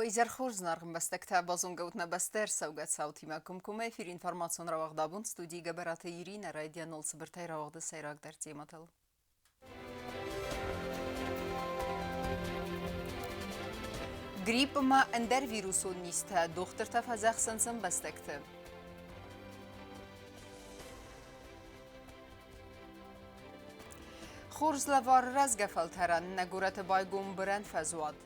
Уӕ изӕр хорз, зынаргъ ӕмбӕстӕгтӕ, базонгӕ ут нӕ бӕстӕ ӕрцӕугӕ цаутимӕ. Комкоммӕ эфир информацион рауагъд абон студийы Гӕбӕраты Иринӕ райдианыл цыбыртӕй рауагъды сӕйрагдӕр темӕтыл. Грипп ӕмӕ ӕндӕр вирусон низтӕ дохтыртӕ фӕдзӕхсынц ӕмбӕстӕгты. Хорз лӕвар рӕзгӕ фӕлтӕрӕн нӕ горӕты байгом бырӕн фӕзуат.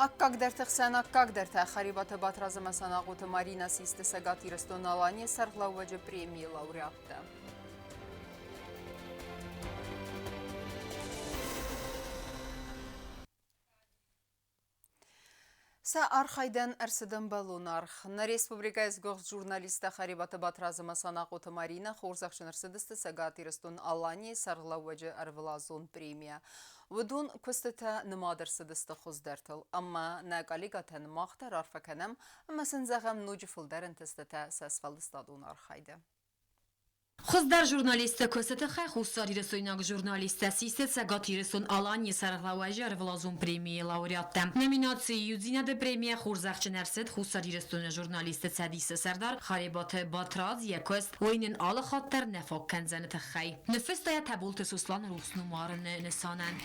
Аккагдӕрты хсӕн аккагдӕртӕ Харебаты Батрадз ӕмӕ Санахъоты Маринӕ систы Цӕгат Ирыстон-Аланийы сӕргълӕууӕджы премийы лауреаттӕ. Сӕ архайдӕн ӕрцыд ӕмбӕлон аргъ. Нӕ республикӕйы сгуыхт журналисттӕ Харебаты Батрадз ӕмӕ Санахъоты Маринӕ хорзӕхджын ӕрцыдысты Цӕгат Ирыстон-Аланийы сӕргълӕууӕджы ӕрвылазон премийӕ. Уыдон куыстытӕ нымад ӕрцыдысты хуыздӕртыл ӕмӕ нӕ коллегӕтӕн мах дӕр арфӕ кӕнӕм ӕмӕ сын зӕгъӕм ноджы фылдӕр ӕнтыстытӕ сӕ сфӕлдыстадон архайды. Хуыздӕр журналисттӕ куысты тыххӕй хуссарирыстойнаг журналисттӕ систы Цӕгат Ирыстон-Аланийы сӕргълӕууӕджы ӕрвылазон премийы лауреаттӕ. Номинацийы Иудзинады премийӕ хорзӕхджын ӕрцыд Хуссар Ирыстоны журналистты цӕдисы сӕрдар Харебаты Батрадз йӕ куыст «Уый нын алы хатт дӕр нӕ фаг кӕндзӕн-ы тыххӕй. Ныффыста йӕ Тӕболты Сослан рухс номарыны нысанӕн.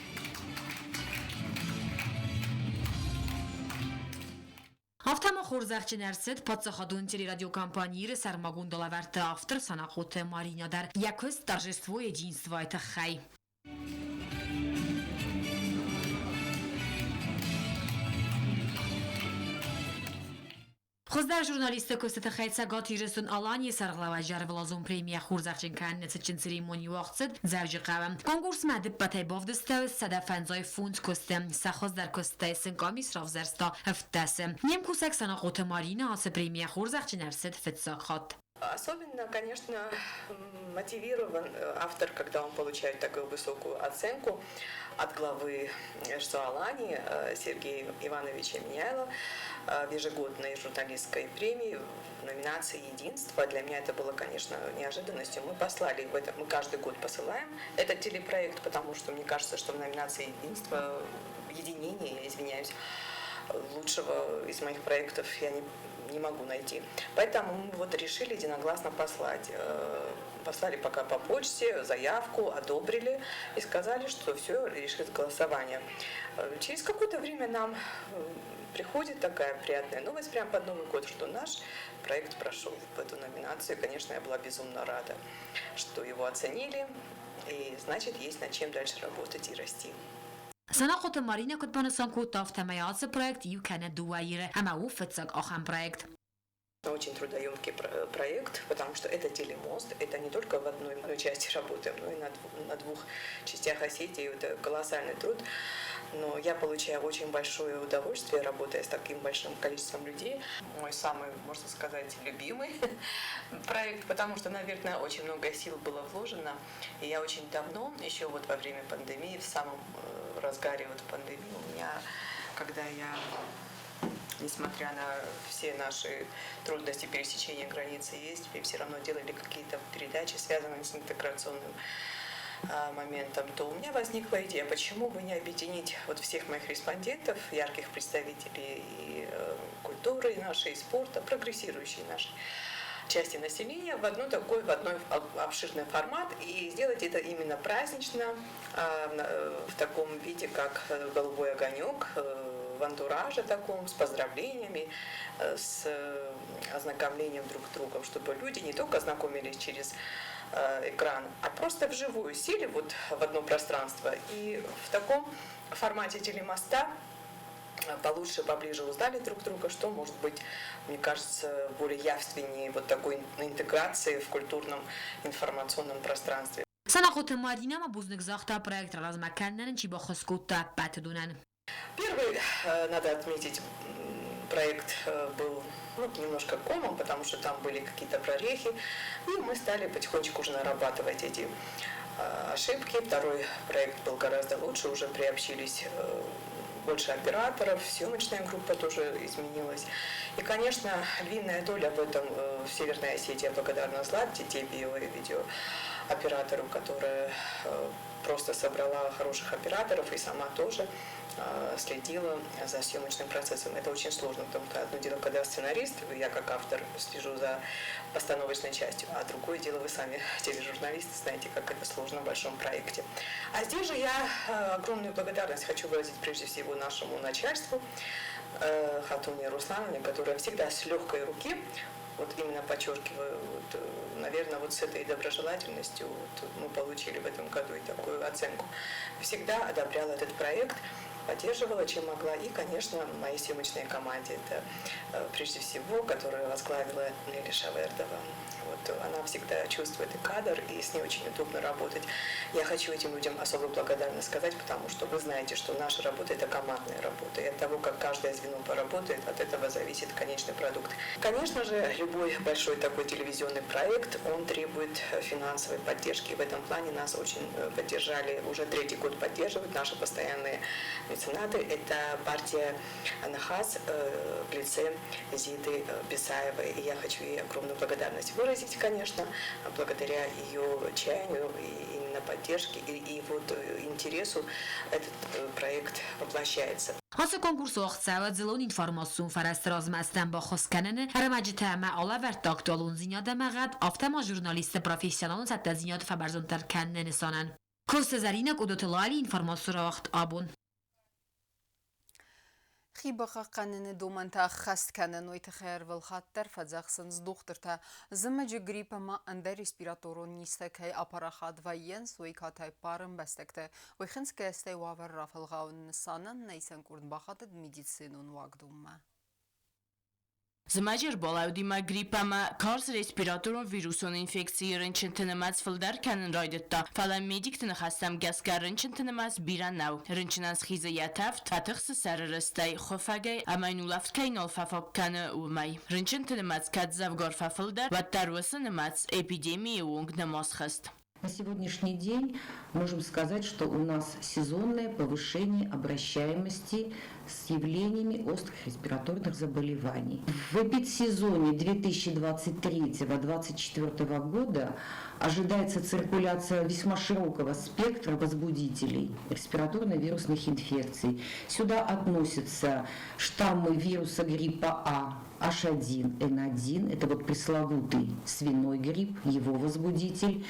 Афтӕма хорзӕхджын ӕрцыд паддзахадон телерадиокомпани Иры сӕрмагонд лӕвӕртты автор Санахъоты Маринӕ дӕр йӕ куыст «Торжество единства»-йы тыххӕй. Хуыздӕр журналистты куысты тыххӕй Цӕгат Ирыстон-Аланийы сӕргълӕууӕджы ӕрвылазон премийӕ хорзӕхджын кӕныны цытджын церемони уагъд цыд Дзӕуджыхъӕуы. Конкурсмӕ ӕдыппӕтӕй бавдыстӕуы 155 куысты. Сӕ хуыздӕр куыстӕй сын къамис равзӕрста ӕвддӕсы. Не мкусӕг Санахъоты Маринӕ ацы премийӕ хорзӕхджын ӕрцыд фыццаг хатт. Особенно, конечно, мотивирован автор, когда он получает такую высокую оценку от главы РСО-Алании Сергея Ивановича Меняйло в ежегодной журналистской премии в номинации «Единство». Для меня это было, конечно, неожиданностью. Мы послали в этом, мы каждый год посылаем этот телепроект, потому что мне кажется, что в номинации «Единство», «Единение», я извиняюсь, лучшего из моих проектов я не могу найти. Поэтому мы вот решили единогласно послать. Послали пока по почте заявку, одобрили и сказали, что все решит голосование. Через какое-то время нам приходит такая приятная новость прямо под Новый год, что наш проект прошел в эту номинацию. Конечно, я была безумно рада, что его оценили, и значит, есть над чем дальше работать и расти. Санахъоты Маринӕ куыд банысан кодта, афтӕмӕй ацы проект иу кӕнӕ дыууӕ Иры ӕмӕ у фыццаг ахӕм проект. Очень трудоемкий проект, потому что это телемост, это не только в одной части работаем, но и на двух частях Осетии. Это колоссальный труд. Но я получаю очень большое удовольствие, работая с таким большим количеством людей. Мой самый, можно сказать, любимый проект, потому что, наверное, очень много сил было вложено. И я очень давно, еще вот во время пандемии, в самом разгаре вот пандемии у меня, когда я, несмотря на все наши трудности пересечения границы есть, мы все равно делали какие-то передачи, связанные с интеграционным моментом, то у меня возникла идея, почему бы не объединить вот всех моих респондентов, ярких представителей и культуры нашей, и спорта, прогрессирующей нашей части населения в одну такой, в одной обширный формат и сделать это именно празднично, в таком виде, как «Голубой огонек», в антураже таком, с поздравлениями, с ознакомлением друг с другом, чтобы люди не только знакомились через экран, а просто вживую сели вот в одно пространство и в таком формате телемоста получше, поближе узнали друг друга, что может быть, мне кажется, более явственнее вот такой интеграции в культурном информационном пространстве. Санахъоты Маринӕ ма бузныг загъта проект размӕ кӕнынӕн чи баххуыс кодта, ӕппӕт уыдонӕн. Первый, надо отметить, проект был, ну, немножко комом, потому что там были какие-то прорехи, и мы стали потихонечку уже нарабатывать эти ошибки. Второй проект был гораздо лучше, уже приобщились Больше операторов, съемочная группа тоже изменилась. И, конечно, львиная доля в этом в Северной Осетии я благодарна Злате Тебиевой, видеооператору, которая просто собрала хороших операторов и сама тоже следила за съемочным процессом. Это очень сложно, потому что одно дело, когда сценарист, я как автор слежу за постановочной частью, а другое дело, вы сами, тележурналисты, знаете, как это сложно в большом проекте. А здесь же я огромную благодарность хочу выразить прежде всего нашему начальству, Хатуне Руслановне, которая всегда с легкой руки, вот именно подчеркиваю, вот, наверное, вот с этой доброжелательностью вот мы получили в этом году и такую оценку. Всегда одобряла этот проект, поддерживала, чем могла. И, конечно, моей съемочной команде, это прежде всего, которую возглавила Нелли Шавердова. Вот, она всегда чувствует и кадр, и с ней очень удобно работать. Я хочу этим людям особую благодарность сказать, потому что вы знаете, что наша работа – это командная работа. И от того, как каждое звено поработает, от этого зависит конечный продукт. Конечно же, любой большой такой телевизионный проект, он требует финансовой поддержки. И в этом плане нас очень поддержали, уже третий год поддерживают наши постоянные меценаты. Это партия «Нахас» в лице Зиты Бесаевой. И я хочу ей огромную благодарность выразить, конечно, благодаря ее чаянию и именно поддержке и вот интересу этот проект воплощается. Ацы конкурс уагъд цӕуы дзыллон информацион фӕрӕзты размӕцыдӕн баххуыс кӕныны, ӕрмӕджытӕ ӕмӕ алӕвӕрдты актуалондзинад ӕмӕ гъӕд, афтӕ ма журналистты профессионалон цӕттӕдзинад фӕбӕрзонддӕр кӕныны нысанӕн. Коцты Зӕринӕ, Къодоты Лали, информацион рауагъд Абон. Хи бахъахъхъӕныны домӕнтӕ ӕххӕст кӕнын, уый тыххӕй ӕрвылхатт дӕр фӕдзӕхсынц дохтыртӕ. Зымӕджы грипп ӕмӕ ӕндӕр респираторон низтӕ кӕй апарахат вӕййынц, уый катай ппары ӕмбӕстӕгты. Уый хынцгӕ уавӕр рафӕлгъауыны нысанӕн нӕ исӕнкъуырд бахатыд медицинон уагдонмӕ. Зымӕджы ӕрбалӕудимӕ грипп ӕмӕ карз респираторон вирусон инфекцийы рынчынты нымӕц фылдӕр кӕнын райдыдта, фӕлӕ медикты ныхӕстӕм гӕсгӕ рынчынты нымӕц бирӕ нӕу. Рынчынӕн схизы йӕ тӕвд, фӕтыхсы сӕры рыстӕй, хуыфӕгӕй ӕмӕ йын улӕфт кӕй нал фӕфаг кӕны, уымӕй. Рынчынты нымӕц кӕд дзӕвгар фӕфылдӕр, уӕддӕр уыцы нымӕц эпидемийы онг нӕма схызт. На сегодняшний день можем сказать, что у нас сезонное повышение обращаемости с явлениями острых респираторных заболеваний. В эпидсезоне 2023-2024 года ожидается циркуляция весьма широкого спектра возбудителей респираторно-вирусных инфекций. Сюда относятся штаммы вируса гриппа А, H1N1, это вот пресловутый свиной грипп, его возбудитель,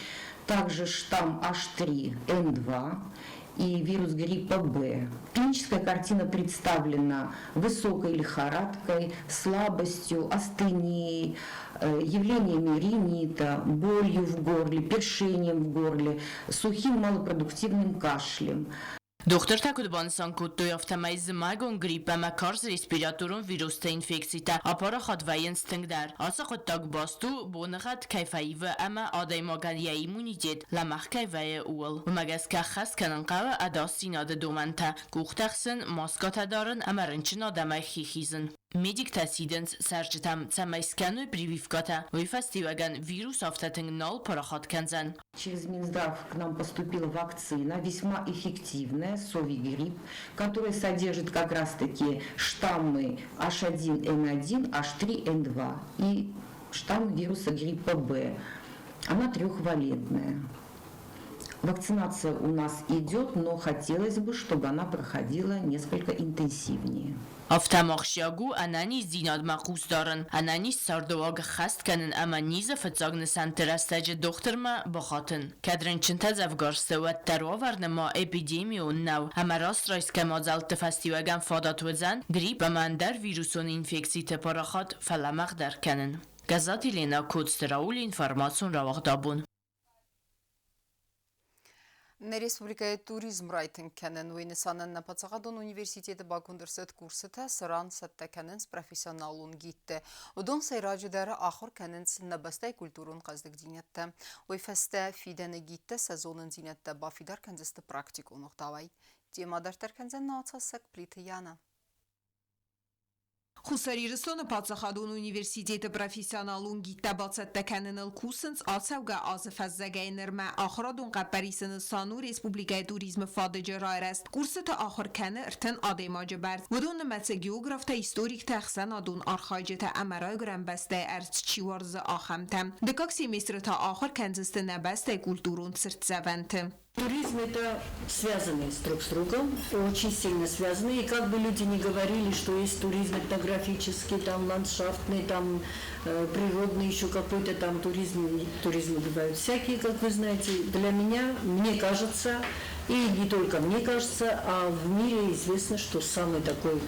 также штамм H3N2 и вирус гриппа Б. Клиническая картина представлена высокой лихорадкой, слабостью, астенией, явлениями ринита, болью в горле, першением в горле, сухим малопродуктивным кашлем. Дохтыртӕ куыд банысан кодтой, афтӕмӕй зымӕгон грипп ӕмӕ карз респираторон вирусты инфекцитӕ апарахат вӕййынц тынгдӕр. Ацы хъуыддаг баст у, боныгъӕд кӕй фӕивы ӕмӕ адӕймагӕн йӕ иммунитет лӕмӕгъ кӕй вӕййы, ууыл. Уымӕ гӕсгӕ ӕххӕст кӕнын хъӕуы ӕдасдзинады домӕнтӕ: къухтӕ хсын, маскӕтӕ дарын ӕмӕ рынчын адӕмӕй хи хизын. Медиктӕ сидынц цӕрджытӕм, цӕмӕй скӕной прививкӕтӕ, уый фӕстиуӕгӕн вирус афтӕ тынг нал парахат кӕндзӕн. Через Минздрав к нам поступила вакцина, весьма эффективная, Совигрипп, которая содержит как раз-таки штаммы H1N1, H3N2 и штамм вируса гриппа Б. Она трехвалентная. Вакцинация у нас идет, но хотелось бы, чтобы она проходила несколько интенсивнее. Афтӕ ма ахсджиаг у ӕнӕниздзинадмӕ хъус дарын, ӕнӕниз цардыуаг ӕххӕст кӕнын ӕмӕ низы фыццаг нысӕнтты рӕстӕджы дохтырмӕ бахатын. Кӕд рынчынтӕ дзӕвгар сты, уӕддӕр уавӕр нырма эпидемион нӕу ӕмӕ раст райсгӕ мадзӕлтты фӕстиуӕгӕн фадат уыдзӕн грипп ӕмӕ ӕндӕр вирусон инфекциты парахат фӕлӕмӕгъдӕр кӕнын. Гӕззаты Еленӕ, Коцты Рауль, информацион рауагъд Абон. Нӕ республикӕйы туризм райтынг кӕнын, уый нысанӕн нӕ паддзахадон университеты баконд ӕрцыд курсытӕ, цыран цӕттӕ кӕнынц профессионалон гидтӕ. Уыдон сӕйраджыдӕр ахуыр кӕнынц нӕ бӕстӕйы культурон хъӕздыгдзинӕдтӕ. Уый фӕстӕ фидӕны гидтӕ сӕ зонындзинӕдтӕ бафидар кӕндзысты практикон ӕгъдауӕй. Темӕ дарддӕр кӕндзӕн нӕ уацхӕссӕг Плиты Яна. Хуссар Ирыстоны паддзахадон университеты профессионалон гидтӕ бацӕттӕ кӕныныл кусынц ацӕугӕ азы фӕззӕгӕй нырмӕ. Ахуырадон хъӕппӕрисы нысан у республикӕйы туризмы фадыджы райрӕзт. Курсыты ахуыр кӕны 30 адӕймаджы бӕрц. Уыдон нымӕцы географтӕ, историктӕ, ӕхсӕнадон архайджытӕ ӕмӕ райгуырӕн бӕстӕйы ӕрдз чи уарзы, ахӕмтӕ. Дыккаг семестры та ахуыр кӕндзысты нӕ бӕстӕйы культурон цыртдзӕвӕнты. Туризм – это связанные друг с другом, очень сильно связаны. И как бы люди ни говорили, что есть туризм этнографический, там ландшафтный, там природный, еще какой-то там туризм. Туризмы бывают всякие, как вы знаете. Для меня, мне кажется, и не только мне кажется, а в мире известно, что самый такой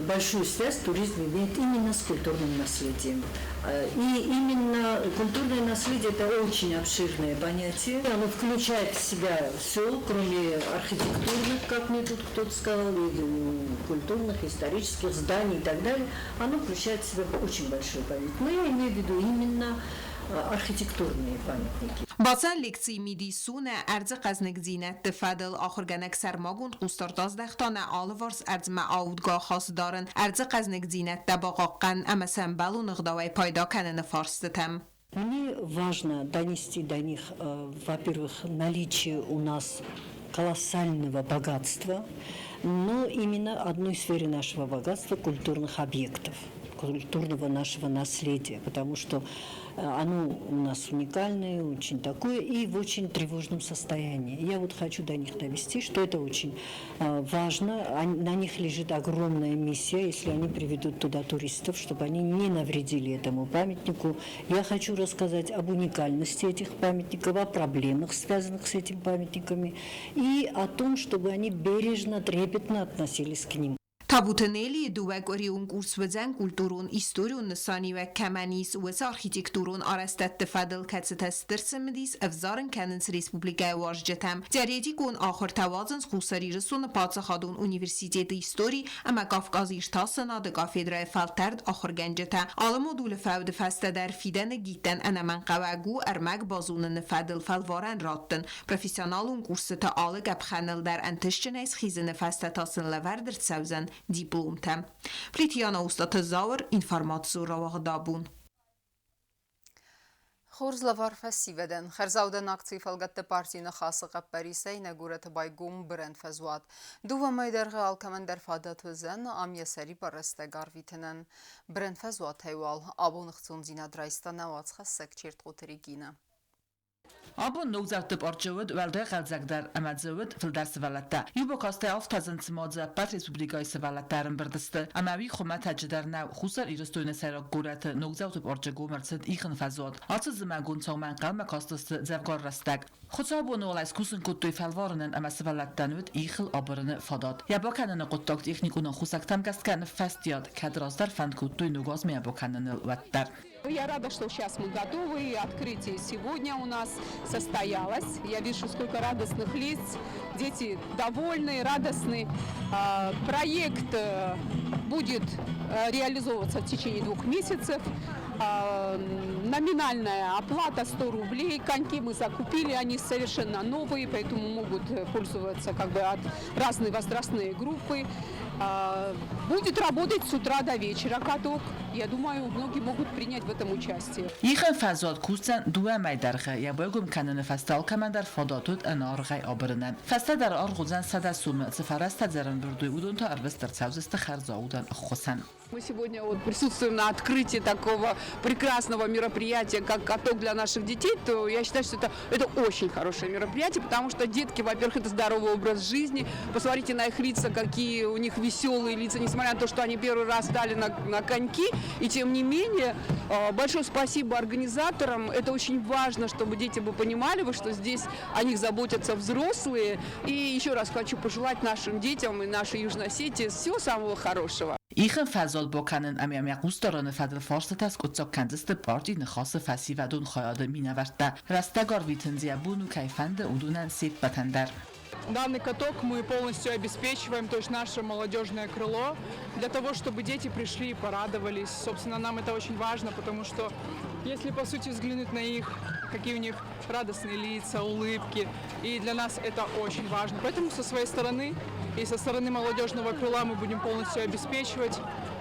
большую связь туризм имеет именно с культурным наследием. И именно культурное наследие – это очень обширное понятие. Оно включает в себя все, кроме архитектурных, как мне тут кто-то сказал, и культурных, исторических зданий и так далее. Оно включает в себя очень большое понятие. Но я имею в виду именно архитектурные памятники. Бацӕн лекцийы мидис у нӕ ӕрдзы хъӕзныгдзинӕдты фӕдыл ахуыргӕнӕг сӕрмагонд хъусдард аздӕхта нӕ алыварс ӕрдзмӕ аудгӕ ахаст дарын, ӕрдзы хъӕзныгдзинӕдтӕ бахъахъхъӕнын ӕмӕ сӕ ӕмбӕлон ӕгъдауӕй пайда кӕныны фарстытӕм. Мне важно донести до них, во-первых, наличие у нас колоссального богатства, но именно одной сферы нашего богатства – культурных объектов, культурного нашего наследия, потому что оно у нас уникальное, очень такое и в очень тревожном состоянии. Я вот хочу до них довести, что это очень важно. На них лежит огромная миссия, если они приведут туда туристов, чтобы они не навредили этому памятнику. Я хочу рассказать об уникальности этих памятников, о проблемах, связанных с этими памятниками, и о том, чтобы они бережно, трепетно относились к ним. Табуты Неллийы дыууӕкъуырион курс уыдзӕн культурон, историон нысаниуӕг кӕмӕн ис, уыцы архитектурон арӕзтӕдты фӕдыл, кӕцытӕ стыр цымыдис ӕвзарын кӕнынц республикӕйы уазджытӕм. Теоретикон ахуыртӕ уадзынц Хуссар Ирыстоны паддзахадон университеты истори ӕмӕ Кавказиртасынады кафедрӕйы фӕлтӕрд ахуыргӕнджытӕ. Алы модулы фӕуды фӕстӕ дӕр фидӕны гидтӕн ӕнӕмӕнгхъӕуӕг у ӕрмӕг базоныны фӕдыл фӕлварӕн раттын. Профессионалон курсыты алы къӕпхӕныл дӕр ӕнтыстджынӕй схизыны фӕстӕ та сын лӕвӕрд ӕрцӕудзӕн дипломтӕ. Плитьяна Устаты Зауыр, информацион рауагъдабон. Хорз лӕвар фӕсивӕдӕн. Хӕрзаудӕн акцийы фӕлгӕтты партийы Ныхасы хъӕппӕрисӕй нӕ горӕты байгом бырӕн фӕзуат. Дыууӕ мӕйы дӕргъы алкӕмӕн дӕр фадат уыдзӕн ам йӕ сӕрибар рӕстӕг арвитынӕн. Бырӕн фӕзуатӕй уал абон ӕхцондзинад райста нӕ уацхӕссӕг Чертхъоты Регинӕ. Абон ногдзауты парчы уыд уӕлдай хъӕлдзӕгдӕр ӕмӕ дзы уыд фылдӕр сывӕллӕттӕ. Иу бакастӕй афтӕ зынд, цыма дзы ӕппӕт республикӕйы сывӕллӕттӕ ӕрӕмбырд сты. Ӕмӕ уый хуымӕтӕджы дӕр нӕу. Хуссар Ирыстоны сӕйраг горӕты ногдзауты парчы гом ӕрцыд ихын фӕзуат. Ацы зымӕгон цаумӕ ӕнхъӕлмӕ кастысты дзӕвгар рӕстӕг. Хуыцаубоны уал ӕй скусын кодтой фӕлварынӕн ӕмӕ сывӕллӕттӕн уыд ихыл абырыны фадат. Йӕ бакӕныны хъуыддаг техникон ӕххуысӕгтӕм гӕсгӕ ныффӕстиат, кӕд раздӕр фӕнд кодтой ног азмӕ бакӕныныл, уӕддӕр. Я рада, что сейчас мы готовы, и открытие сегодня у нас состоялось. Я вижу, сколько радостных лиц, дети довольны, радостны. Проект будет реализовываться в течение 2 месяцев. Номинальная оплата 100 рублей. Коньки мы закупили, они совершенно новые, поэтому могут пользоваться как бы от разные возрастные группы. Будет работать с утра до вечера каток. Я думаю, многие могут принять в этом участие. Ихын фӕзуат кусдзӕн 2 мӕйы дӕргъы, йӕ байгом кӕныны фӕстӕ алкӕмӕн дӕр фадат уыд ӕнӕаргъӕй абырынӕн. Фӕстӕдӕр аргъ уыдзӕн 100 сомы, цы фӕрӕзтӕ дзы ӕрӕмбырд уой, уыдон та ӕрвыст ӕрцӕудзысты хӕрзаудӕн ӕххуысӕн. Мы сегодня вот присутствуем на открытии такого прекрасного мероприятия, как каток для наших детей, то я считаю, что это очень хорошее мероприятие, потому что детки, во-первых, это здоровый образ жизни. Посмотрите на их лица, какие у них веселые лица, несмотря на то, что они первый раз стали на коньки. И тем не менее, большое спасибо организаторам. Это очень важно, чтобы дети бы понимали, что здесь о них заботятся взрослые. И еще раз хочу пожелать нашим детям и нашей Южной Осетии всего самого хорошего. Ихын фӕзуат бакӕнын ӕмӕ йӕм йӕ хъус дарыны фӕдыл фарстытӕ скъуыддзаг кӕндзысты парти Ныхасы фӕсивӕдон хайады минӕвӕрттӕ. Рӕстӕг арвитын дзы йӕ бон у кӕй фӕнды, уыдонӕн се ппӕтӕн дӕр. Данный каток мы полностью обеспечиваем, то есть наше молодежное крыло, для того, чтобы дети пришли и порадовались. Собственно, нам это очень важно, потому что если, по сути, взглянуть на их, какие у них радостные лица, улыбки, и для нас это очень важно. Поэтому со своей стороны и со стороны молодежного крыла мы будем полностью обеспечивать.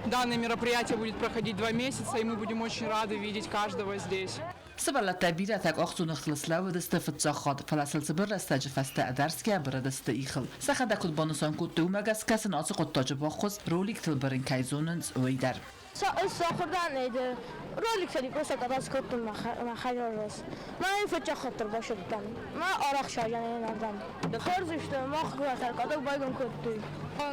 Данное мероприятие будет проходить 2 месяца, и мы будем очень рады видеть каждого здесь. Сывӕллӕттӕ бирӕтӕ къахдзоныгътыл слӕууыдысты фыццаг хатт, фӕлӕ сыл цыбыр рӕстӕджы фӕстӕ ӕдӕрсгӕ бырыдысты ихыл. Сӕхӕдӕг куыд банысан кодтой, уымӕ гӕсгӕ сын ацы хъуыддаджы баххуыс, роликтыл бырын кӕй зонынц, уый дӕр. Сахуырдан роликтӕ просто кататься кодтон мӕ хӕдзарраз. Мӕ фыццаг хатт ӕрбацыдтӕн. Мӕ арӕх саджан ардӕм. Хорз сты, мах горӕтӕр каток байгом кодтой.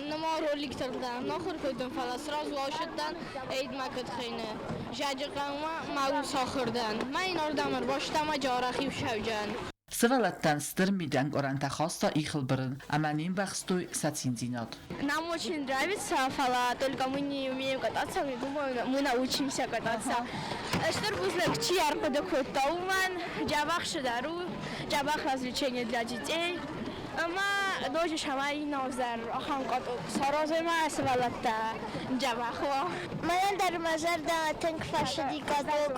Нама роликтыл дӕр ахуыр кодтон, фӕлӕ сразу ацыдтӕн эйдмӕ куыд хуыйны. Зӕджыхъӕумӕ мӕ ус ахуыр дӕн. Мӕ йын ардӕм ӕрбаста мӕ арӕх-иу сӕуджӕн. Сывӕллӕттӕн стыр мидӕнкъарӕнтӕ хаста ихыл бырын ӕмӕ не мбӕхстой сӕ циндзинад. Нам очень нравится, фӕлӕ только мы не умеем кататься, мы думаем, мы научимся кататься. Стыр бузныг, чи ӕрхъуыды кодта, уымӕн, дзӕбӕх цыдӕр у, дзӕбӕх развлечение для детей. Ӕмӕ ноджы цӕмӕй ноздӕр ахӕм каток саразой ӕмӕ сывӕллӕттӕ дзӕбӕх уа. Мӕнӕн дӕр мӕ зӕрдӕмӕ тынг фӕцыди каток.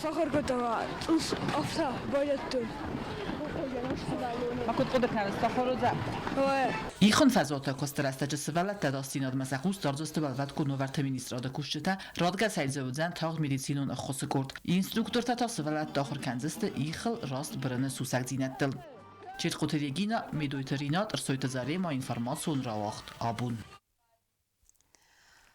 Сахуыр кодта, цъус афтӕ байдыдтон. Ма куыд хъуыды кӕныс, сахуыр уыдзӕн? Ихын фӕзуаты куысты рӕстӕджы сывӕллӕтты ӕдасдзинадмӕ сӕ хъус дардзысты уӕлвӕткон уавӕрты министрады кусджытӕ, радгӕсӕй дзы уыдзӕн тагъд медицинон ӕххуысы къорд. Инструктортӕ та сывӕллӕтты ахуыр кӕндзысты ихыл раст бырыны сусӕгдзинӕдтыл. Четхъуты Регина, Медойты Ринат, Ӕрсойты Зарема, информацион рауагъд «Абон».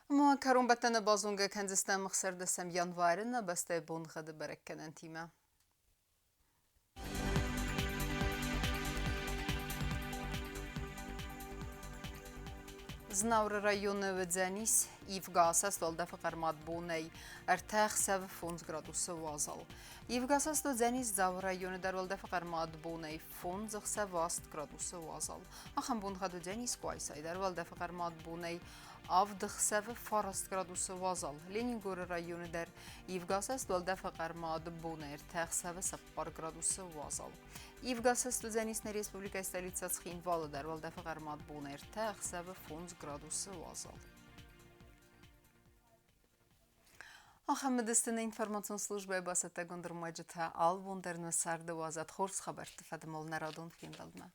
Ӕмӕ кӕронбӕттӕны базонгӕ кӕндзыстӕм 16 январы нӕ бӕстӕйы боныгъӕды бӕрӕггӕнӕнтимӕ. Знауыры районы уыдзӕнис ивгӕ асӕст уӕлдӕфы хъӕрмад бонӕй 3 ӕхсӕвы 5 градусы уазал. Ивгӕ асӕст уыдзӕнис Дзауы районы дӕр уӕлдӕфы хъӕрмад бонӕй 5 ӕхсӕвы 8 градусы уазал. Ахӕм боныгъӕд уыдзӕнис Къуайсайы дӕр уӕлдӕфы хъӕрмад бонӕй 7 ӕхсӕвы 9 градусы уазал. Ленингоры районы дӕр ивгӕ асӕст уӕлдӕфы хъӕрмад бонӕй 3 ӕхсӕвы 4 градусы уазал. Ивгӕ асӕст уыдзӕнис нӕ республикӕйы столицӕ Цхинвалы дӕр уӕлдӕфы хъӕрмад бонӕй 3 ӕхсӕвы 5 градусы уазал. Ахӕм уыдысты нӕ информацион службӕйы бацӕттӕгонд ӕрмӕджытӕ. Алы бон дӕр нӕ царды уадзӕд хорз хабӕртты фӕдыл нӕ радон фембӕлдмӕ.